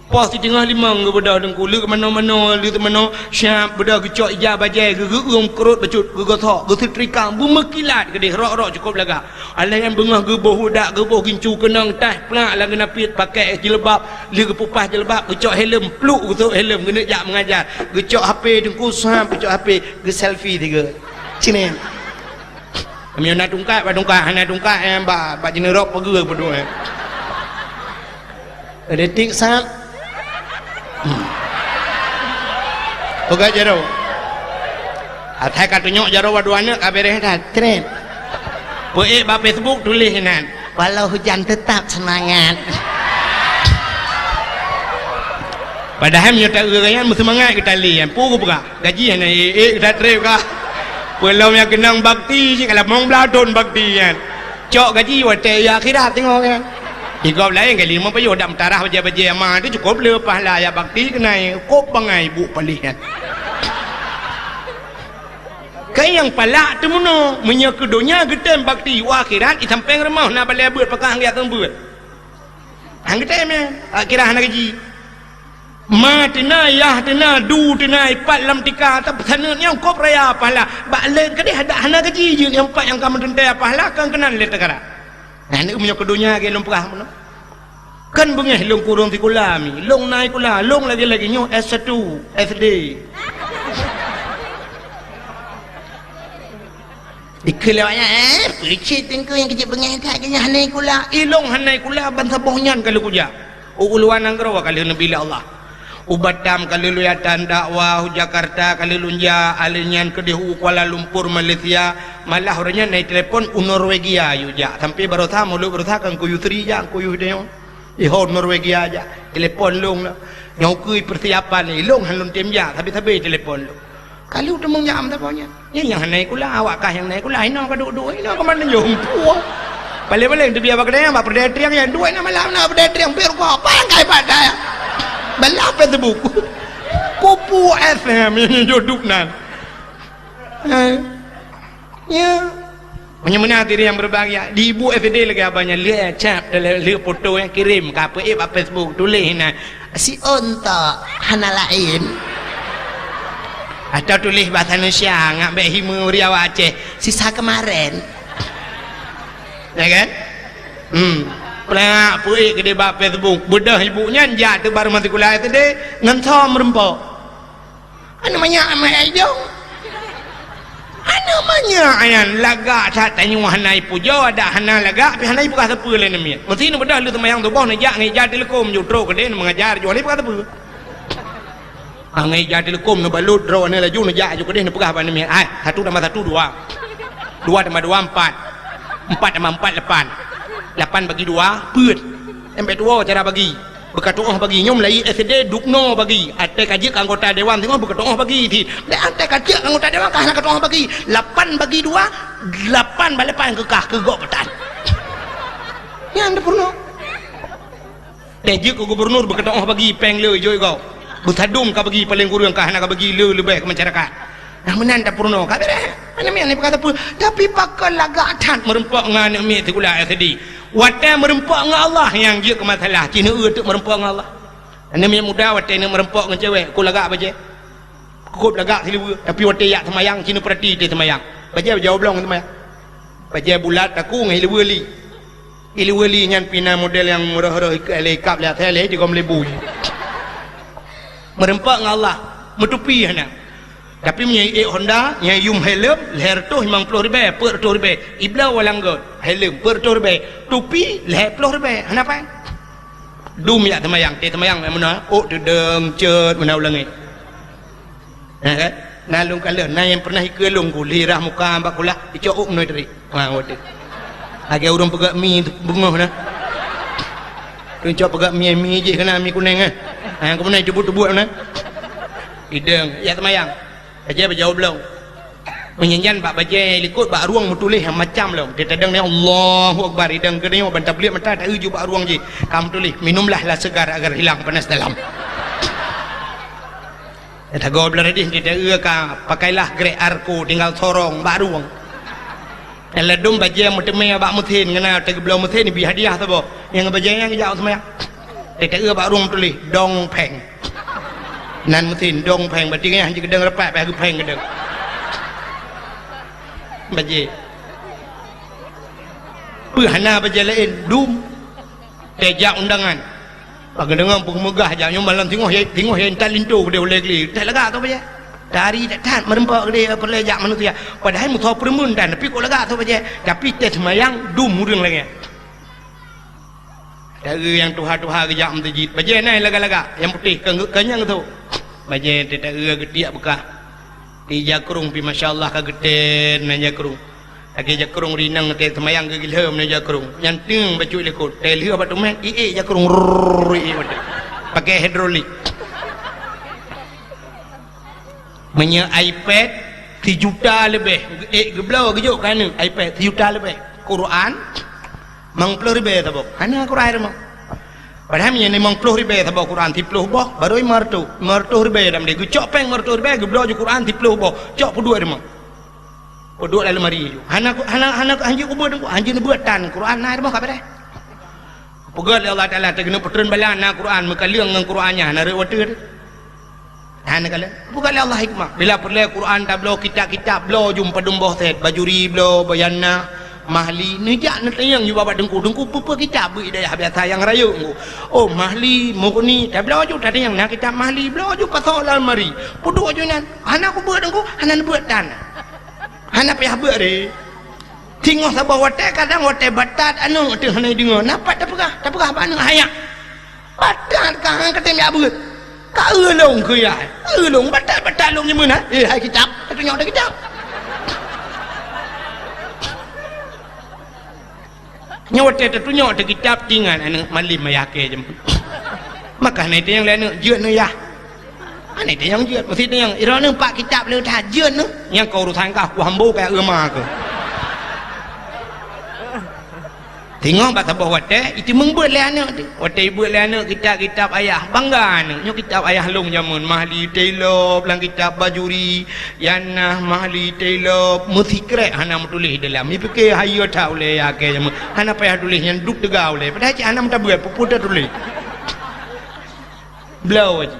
Poh siteungoh limong geubeudôh teungku, leuek manoe-manoe, leuek manoe, siap beudôh geucok ija bajèe, geugeueum keurot bacut, geugosok, geusetrika, beumeukilat keudéh, rok-rok cukôp lagak. Alah nyan beungoh geuboh udak, geuboh gincu keunong, taih plak lam geunapiet, pakai jilbab, lheueh geupeupah jilbab, geucok helm, pluk geusok helm, geuneuk jak meungajar. Geucok H P teungku, sab geucok H P, geuselfie tiga. Cit nyan. Meunyoe na tungkat, bak tungkat, hana tungkat, eh, bak, bak jeuneurob peugöt peuduek, eh. Detik sab. Hmm. Peugah jaroe. Asai ka tunyok jaroe dua aneuk ka beres that. Cret. Peuék bak Facebook tuléh inan. Walau hujan tetap semangat. Padahai meunyoe taeu nyan meuseumangat geutalé nyan. Peue geupeugah? Gaji hana ék-ék geusatrép ka. Peulom nyang keunong bakti cit ka lamong blaih thon bakti nyan. Cok gaji watèe i akhirat teungoh nyan. Di gob laén kali meupayoh dak meutarah bajèe-bajèe ama teuh cukôp le pahala jak bakti keunai kôb bangai buet paléh nyan. Keu nyang palak teumeunoe, meunyoe keu donya geutem bakti, u akhirat isampéng rumoh na balèe beuet pakah geujak keu beuet. Han geutem nyan, akhirat hana gaji. Ma teuna, yah teuna, du teuna, ipat lam tika, tapi saneut nyang kôb raya pahala. Bak lé keudéh adak hana gaji jeuet nyang pat nyang ka meuteuntèe pahala kan keunan lé teukara. Nah, nyoe meunyoe keu donya lagèe lôn peugah meunoe. Kan beungèh lôn kureueng sikula mi, lôn na sikula, lôn lagèe-lagèe nyoe S satu, S D. Dikeue lé awak nyan, eh, peue cit teungku nyang keu jeuet beungèh that keu nyan hana sikula. Ilôn hana sikula ban saboh nyan ka lheueh kujak. U luwa nanggroe ka lheueh neubi lé Allah. U Batam ka lheueh lôn jak tan dakwah, u Jakarta ka lheueh lôn jak, alèh nyan keudéh u Kuala Lumpur, Malaysia. Malah uroe nyan na telepon u Norwegia yue jak. Sampoe baroesa, mulod baroesa kan kuyue Sri jak, kuyue Dewa. Iho Norwegia jak, telepon lôn lah. Nyoe keuh persiapan lé, lôn han lôn tem jak, sabe-sabe telepon lôn. Ka lheueh teumeung jak meusaboh nyan. Nyan nyang hana sikula, awak kah nyang na sikula, inoe ka duek-duek, inoe ka mandum jumpu. Paléng-paléng teubiet bak keudè, bak peureudèe triang nyan, duek na malam na peureudèe triang, pih rukoh, pakai pakai. Balah Facebook. Kupu F M nyoe juduk nan. Eh. Ya. Meunyoe meunan hadirin yang berbahagia, di ibu S D lagèe abang nyan lheueh cap, lheueh foto nyang kirim ka peuék bak Facebook, tuléh inan, "Si Ontok hana laén." Atau tuléh bahasa Indonesia, ngat bèk hime uri awak Aceh, "Sisa kemarin." Ya kan? Hmm. Plak peuék keudéh bak Facebook, beudôh ibu nyan jak teuk baru masih sikula S D, ngon som meureumpok. Aneuk manyak amat idong. Aneuk manyak nyan lagak that tanyoe hana ipujoe, adak hana lagak, pih hana ipeugah sapeue lé aneuk miet. Meusé neubeudôh lheueh seumayang suboh neujak ngon ija teuleukom ju trok keudéh neumeungajar ju hana ipeugah sapeue. Ah, ngon ija teuleukom neubalot droeneuh laju neujak ju keudéh neupeugah bak aneuk miet, "Hai, satu tambah satu dua. Dua tambah dua empat. Empat tambah empat lapan. Lapan bagi dua peuet." Sampai tuwoe cara bagi. Beukatu'oh bagi, nyoe mulai S D dubnoe bagi. Até ka jeuet keu anggota dewan singoh beukatu'oh bagi cit. Bèk até ka jeuet keu anggota dewan ka hana katu'oh bagi. Lapan bagi dua, lapan bak lapan keukah keu gob peutan. Nyan tapeurunoe. Até jeuet keu gubernur beukatu'oh bagi péng le jok gob. Beusadum ka bagi paléng kureueng ka hana ka bagi le leubeh keu masyarakat. Nah, meunan tapeurunoe ka beureh. Aneuk miet hana ipeugah sapeue, tapi pakon lagak that meureumpok ngon aneuk miet sikula S D. Watèe meureumpok ngon Allah nyang jeuet keu masalah, ci neueu teuk meureumpok ngon Allah. Aneuk miet muda watèe neuk meureumpok ngon cewek, kôb lagak bajèe. Kôb lagak siluweue, tapi watèe jak seumayang, ci neupeurati teuh seumayang. Bajèe bajèe oblong seumayang. Bajèe bulat takue ngon siluweue li. Ili wali nyan pih na model nyang meurôh-rôh ikab lé asai lé jigom lé bui. Meureumpok ngon Allah, meutupi hana. Tapi meunyoe ék Honda, nyang yum helm lhèe reutôh limong ploh ribèe, peuet reutôh ribèe. Ibloe walang göt, helm peuet reutôh ribèe, tupi lhèe ploh ribèe. Hana pai. Dum jak seumayang, teuh seumayang meunan, ôk teudong cot meunan u langèt. Na kan? Na lôn kalon, na nyang pernah ikeue lôn ku, lhirah muka bak kulah, icok ôk meunoe teurik. Ha, watèe. Lagèe ureueng peugöt mi beungoh na. Keu cok peugöt mi, mi jih keunan mi kunèng, eh. Ha, nyang keumeunai teubuet-teubuet na. Idong, jak seumayang. Bajèe bajèe oblong. Meunyan bak bajèe likot bak rueng meutuléh macam lom. Teuh tadong ni Allahu Akbar, idong keunoe ban tabliek mata ta-eu ju bak rueng jih. Ka meutuléh, "Minumlah lah segar agar hilang panas dalam." Tagoe blah radih teuh ta-eu ka, "Pakailah grek Arko tinggal sorong bak rueng." Nyang ladôm bajèe meuteumé bak meusén, ngon na teugeubloe meusén, ibi hadiah saboh. Nyang bajèe nyan geujak seumayang. Teuh ta-eu bak rueng tuléh, "Dong Pheng." Nan meusén, "Dong Pheng", berarti nyan jikeudong rapat, payah geupheng keudong. Bajèe. Peue hana bajèe laén, dum. Teuh jak undangan. Bak geudeungoe peue meugah jak nyoe malam singoh ya, singoh ya intat linto keudéh ulèe glé. Teuh lagak tu bajèe. Tari that-that meureumpok keudéh peureulèe jak manusia. Padahai musoh peureumeun tan, tapi kok lagak tu bajèe. Tapi teuh seumayang dum ureueng lagèe. Teuh nyang tuha-tuha geujak meuseujid. Bajèe na lagak-lagak, nyang putéh keu, keu nyang tu. Bajèe teuh teuh geutiek beukah. Di jakrong pih masya Allah ka geutén na jakrong. Lagèe jakrong rinang teuh seumayang geugilhom na jakrong. Nyan teung bacut likot. Teuh lheueh bak teumèt, iék jakrong, rrrr, iék bacut. Pakai hidrolik. Meunyoe iPad sijuta leubeh, ék geubloe geujok keu aneuk, iPad sijuta leubeh. Quran limong ploh ribèe saboh. Hana Quran rumoh. Padahai meunyoe limong ploh ribèe saboh Quran siploh boh, barô limong reutôh. Limong reutôh ribèe lam deh. Geucok péng limong reutôh ribèe, geubloe ju Quran siploh boh. Cok peuduek rumoh. Peuduek lam lemari ju. Hana, hana, hana, hanjeuet kubeuet, hanjeuet neubeuet tan. Quran na rumoh ka beureh. Peugah lé Allah Taala, teuh keuneuk peutreun bala na Quran, meukaleueng ngon Quran nyan, hana rhot watèe teuh. Hana kalon. Peugah lé Allah hikmah. Bila peureulèe Quran tabloe kitab-kitab, bloe ju padum boh sét, Bajuri bloe, Bayanah, Mahli, neujak neutanyong ju bak teungku, "Teungku, peue-peue kitab beuet di dayah biasa nyang rayeuk teungku?" "Oh, Mahli, Mughni." Tabloe ju tatanyong, na kitab Mahli, bloe ju pasoe lam lemari. Peuduek ju nyan, "Hana kubeuet teungku, hana neubeuet tan." Hana payah beuet ré. Singoh saboh watèe, kadang watèe batat aneuk teuh hana jideungoe. Na pat tapeugah, tapeugah bak aneuk, "Hayak." Batat ka han katem jak beuet. Ka eu lôn keu yah. Eu lôn batat-batat lôn nyeumeunan. "Eh, hai kitab, tatunyok teuh kitab." Nyoe watèe tatunyok teuh kitab, tingat aneuk malem ayah kèe jeuem. Maka hana tanyong lé aneuk, "Jeuet neuh yah." Hana tanyong jeuet, meusti tanyong, "Droeneuh pat kitab le that, jeuet neuh." Nyang ka urosan kah, ku hambo kaya eu ma keuh. Singoh bak saboh watèe, iteumeung beuet lé aneuk teuh. Watèe ibeuet lé aneuk kitab-kitab ayah, bangga aneuk, "Nyoe kitab ayah lôn jameun, Mahli Tailop, lam kitab Bajuri, Yanah, Mahli Tailop, meusikrek hana meutuléh dalam." Ipike hayeue that ulèe yah kèe jameun. Hana payah tuléh nyan, duek teuga ulèe. Padahai cit hana meutabeuet, peue-peue tatuléh. Bloe jih.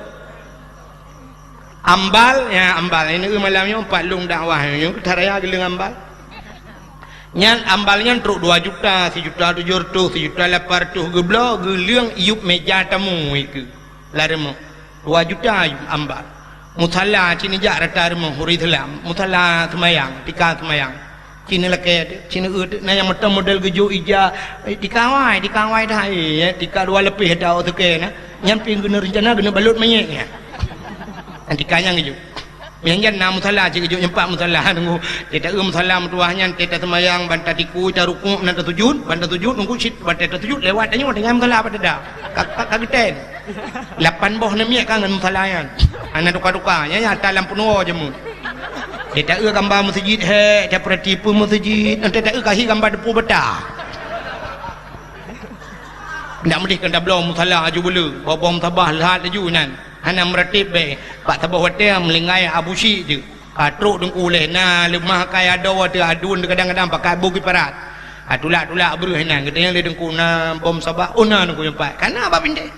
Ambal, ya, ambal. Ini malam nyoe pat lôn dakwah nyoe, that raya geuleueng ambal. Nyan ambal nyan trok dua juta, sijuta tujoh reutôh, sijuta lapan reutôh geubloe, geuleueng iyup meja tamu ikeue. Lam rumoh. Dua juta iyup ambal. Musala cit neujak rata rumoh ureueng Islam. Musala seumayang, tika seumayang. Cit neulakèe teuh, cit neueu teuh, na nyang mantong model geujok ija, eh, tika awai, tika awai dah, eh, tika dua leupeh dah, oh, teuke na. Nyan pih geuneuk reuncana geuneuk balot manyét nyan. Nyan tika nyang geujok. Nyang jan na musala cit geujok nyang pat musala teungku. Teuh taeu musala meutuwah nyan, teuh taseumayang, ban tatiku, tarukuk, na tasujut, ban tasujut, teungku cit, ban teuh tasujut, lewat tanyoe, tinggai musala pat tada. Ka, ka, ka geutén. Lapan boh neuk miet ka ngon musala nyan. Hana tuka-tuka, nyan nyata lam peunuwoe jameun. Teuh taeu gamba meuseujid hék, tapeurati peue meuseujid, nyan teuh taeu kahi gamba teupeu bata. Ndak meudeh keu tabloe musala aju beu le, boh-boh musabah leuhat laju nyan. Hana meuratéb bèe, bak saboh watèe meulinggai Abu Syik jeuet. Ka trok teungku lé, na leumah kai adoe teuh aduen teuh kadang-kadang pakat boh giparat. Ha, tulak-tulak breuh inan, geutanyong lé teungku na boh musabah, oh na teungku nyoe pat. Ka na bak pintèe.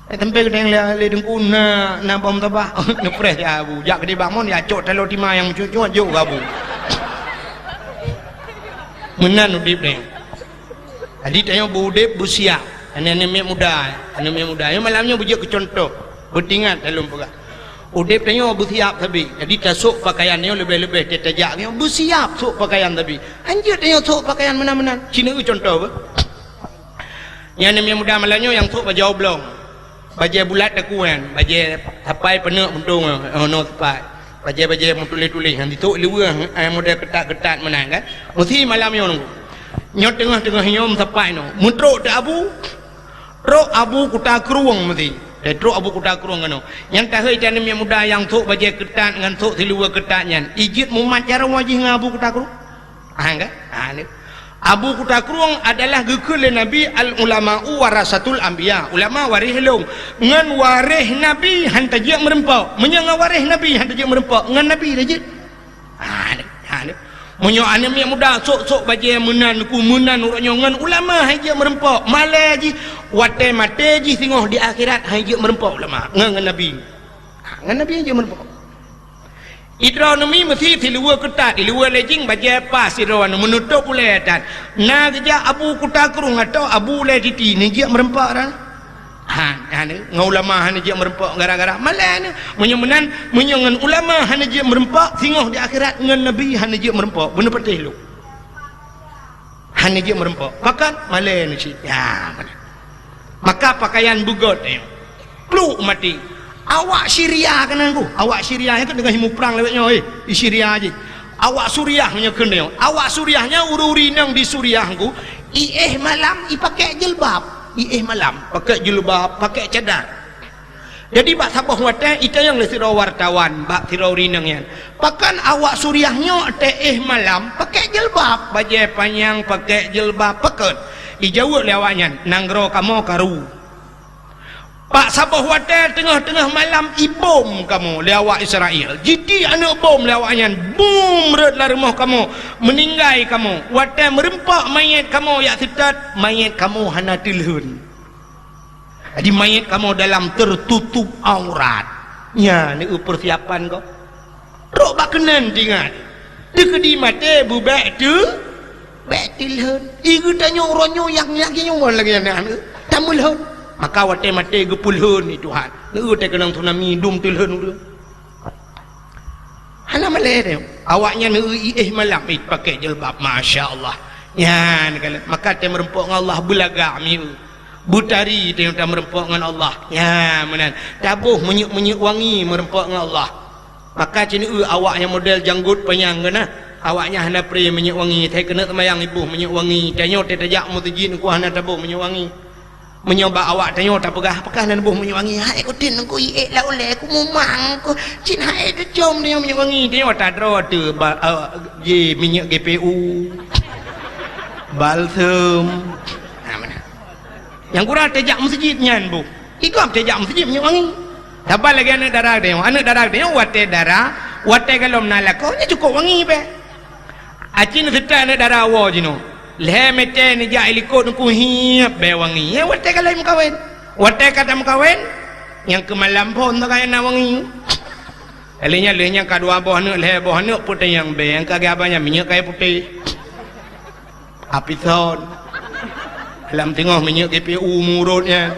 Eh, sampai geutanyong lé, lé teungku na, na boh musabah. Neupreh si Abu. Jak keudéh bak mon, jak cok taloe tima nyang meucuet-cuet, jok keu Abu. Meunan udép nyan. Jadi tanyoe beu-udeb beusiap. Aneuk-aneuk miet muda, aneuk miet muda. Nyoe malam nyoe beujeuet keu cuntoh, beutingat lôn peugah. Udeb tanyoe beusiap sabe. Jadi tasok pakaian nyoe leubeh-leubeh teuh tajak nyoe beusiap sok pakaian sabe. Hanjeuet tanyoe sok pakaian meunan-meunan. Ci neueu cuntoh beuh. Nyan aneuk miet muda malam nyoe nyang sok bajèe oblong. Bajèe bulat takue nyan, bajèe sapai peuneuk muntong, oh, nyoe sapai. Bajèe-bajèe meutuléh-tuléh nyan, disok luweue, eh, model keutat-keutat meunan kan. Meusi malam nyoe nunggu. Nyoe teungoh-teungoh nyoe meusapai nyoe. Meutrok teuk Abu, trok Abu Kuta Krueng meusi. Eh, trok Abu Kuta Krueng keunoe. Nyan tahôi aneuk miet muda nyang sok bajèe keutat ngon sok siluweue keutat nyan. Ijeuet mumat jaroe jih ngon Abu Kuta Krueng. Ha, kan? Ha, ni. Abu Kuta Krueng adalah geukheun lé Nabi, "Al ulama'u warasatul anbiya." Ulama waréh lôn. Ngon waréh Nabi han tajeuet meureumpok. Meunyoe ngon waréh Nabi han tajeuet meureumpok, ngon Nabi tajeuet. Ha, ni. Ha, ni. Meunyoe aneuk miet muda sok-sok bajèe meunan ku meunan uroe nyoe ngon ulama han jeuet meureumpok, malèe jih watèe maté jih singoh di akhirat han jeuet meureumpok ulama ngon, ngon Nabi. Ha, ngon Nabi han jeuet meureumpok. Idroe neumi meusi siluweue keutat, siluweue lejing bajèe pas sidroe nyoe meunutôb ulèe tan. Na geujak Abu Kuta Krueng atau Abu Ulèe Titi, neujeuet meureumpok ran? Han, han, ngon ulama han neujeuet meureumpok gara-gara malèe nyoe. Meunyoe meunan, meunyoe ngon ulama han neujeuet meureumpok, singoh di akhirat ngon Nabi han neujeuet meureumpok. Beuneupatéh lôn. Hana jeuet meureumpok. Pakon? Malèe nyoe cit. Ya, beuna. Maka pakaian beugöt nyoe. Pluk maté. Awak Syria keunan ku. Awak Syria nyan keuneuk deungon muprang lewat nyoe, eh, di Syria jih. Awak Suriah nyoe keunan nyoe. Awak Suriah nyan ureueng-ureueng inong di Suriah ku, iéh malam ipakèk jilbab. Iéh malam pakèk jilbab, pakèk cadar. Jadi bak saboh watèe itanyong lé sidroe wartawan bak sidroe ureueng inong nyan, "Pakon awak Suriah nyoe teuéh malam pakèk jilbab, bajèe panyang pakèk jilbab, pakon?" Ijaweueb lé awaknyan, "Nanggroe kamoe karu. Bak saboh watèe teungoh-teungoh malam ibom kamoe lé awak Israel. Jitiek aneuk bom lé awaknyan, bum rhot lam rumoh kamoe, meuninggai kamoe. Watèe meureumpok manyét kamoe jak seutôt, manyét kamoe hana teulhon." Jadi manyét kamoe dalam tertutup aurat. Nyan neu peusiapan gob. Trok bak keunan teuingat. Teukeudi maté beubèk teu, bèk teulhon. I geutanyoe uroe nyoe nyang lagèe nyoe lagèe nyan neu tameulhon. Maka watèe maté geupeulhon lé Tuhan. Neu teukeunong tsunami dum teulhon ureueng. Hana malèe teuh. Awaknyan iéh malam, eh, pakèk jilbab, masya Allah. Nyan kan, maka teumeureumpok ngon Allah beulagak mieu. Beutari teuh tameureumpok ngon Allah. Nyan meunan. Taboh minyeuk-minyeuk wangi meureumpok ngon Allah. Maka ci neu awak nyang model janggot panyang keunan. Awaknyan hana pré minyeuk wangi, teuh keuneuk seumayang iboh minyeuk wangi. Tanyoe teuh tajak meuseujid ngon hana taboh minyeuk wangi. Meunyoe bak awak tanyoe tapeugah, "Pakon hana neuboh minyeuk wangi?" "Hai, kutén ku iék lam ulèe, kumumang ku." Cit hai teucom tanyoe minyeuk wangi. Tanyoe tadroe teuh ba-, eh, ji minyeuk G P U, balsem. Nah, meunan. Nyang gura tajak meuseujid nyan boh. Igob tajak meuseujid minyeuk wangi. Saban lagèe aneuk dara tanyoe. Aneuk dara tanyoe watèe dara, watèe gohlom na lakoe, nyan cukôp wangi bèk. Aci neuseutôt aneuk dara woe jinoe. Lhèe mètè neujak ilikot ngon hiep bèe wangi. Nyan watèe ka lheueh meukawen. Watèe ka tameukawen, nyang keu malam phôn takai na wangi. Lheueh nyan, lheueh nyan ka dua boh aneuk, lhèe boh aneuk peue tanyong bèe, nyang ka geuhaba nyan minyeuk kayèe putéh. Apison. Lam teungoh minyeuk G P U murot nyan.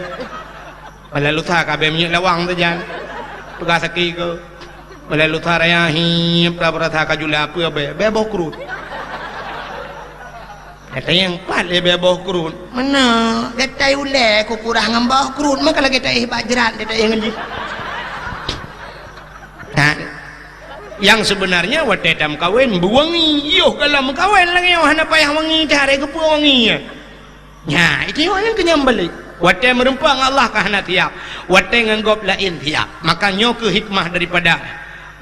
Malam lusa ka bèe minyeuk lawang sajan. Peugah sakét keu. Malam lusa raya hiep ka beurasa ka jula peue bèe, bèe boh kruet. Gata nyang pat lé bèe boh kruet. Meunan, gata ulèe kukurah ngon boh kruet, maka lagèe taéh bak jrat, taéh ngon jih. Nah, nyang sebenarnya watèe tameukawen beuwangi, yoh gohlom meukawen lagèe nyoe hana payah wangi, teuharé keupeue wangi nyan. Nya, itu nyoe nyang keu nyang balek. Watèe meureumpok ngon Allah ka hana siap. Watèe ngon gob laén siap. Maka nyoe keuh hikmah daripada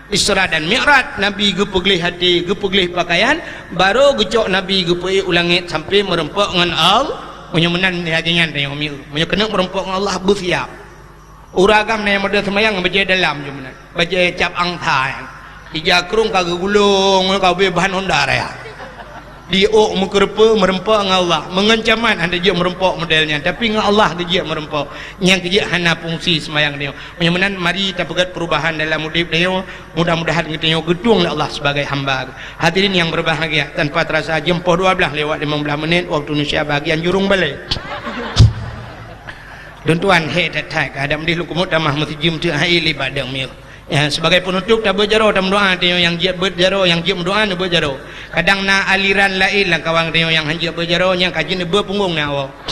Isra dan Mi'raj, Nabi geupeugleh até, geupeugleh pakaian, barô geucok Nabi geupeuék u langét sampai meureumpok ngon Al-, meunyoe meunan lagèe nyan tanyoe mieu. Meunyoe keuneuk meureumpok ngon Allah, beusiap. Ureueng agam na nyang model seumayang bajèe dalam jih meunan. Bajèe cap angsa nyan. Ija krueng ka geugulong, ka ubé bahan honda raya. Di ôk meukeureupeue meureumpok ngon Allah. Meungon camat hana jeuet meureumpok model nyan, tapi ngon Allah geujeuet meureumpok. Nyang geujeuet hana fungsi seumayang tanyoe. Meunyoe meunan, mari tapeugét peurubahan dalam udép tanyoe. Mudah-mudahan geutanyoe geutueng lé Allah sibagai hamba. Hadirin nyang berbahagia, tanpa terasa jeuem poh dua blaih lewat limong blaih menit waktu Indonesia bahagian jurong balai. Lôn tuan hék that-that, ka hadab dih lôn keumot tamah meusijeum teuk hai lé badang miyuh. Ya, sebagai penutup, tabeuet jaroe, tameudoa, tanyoe nyang jeuet beuet jaroe, nyang jeuet meudoa, neubeuet jaroe. Kadang na aliran laén lam kawan tanyoe nyang han jeuet beuet jaroe, nyang ka jeuet neubeuet punggong na awak.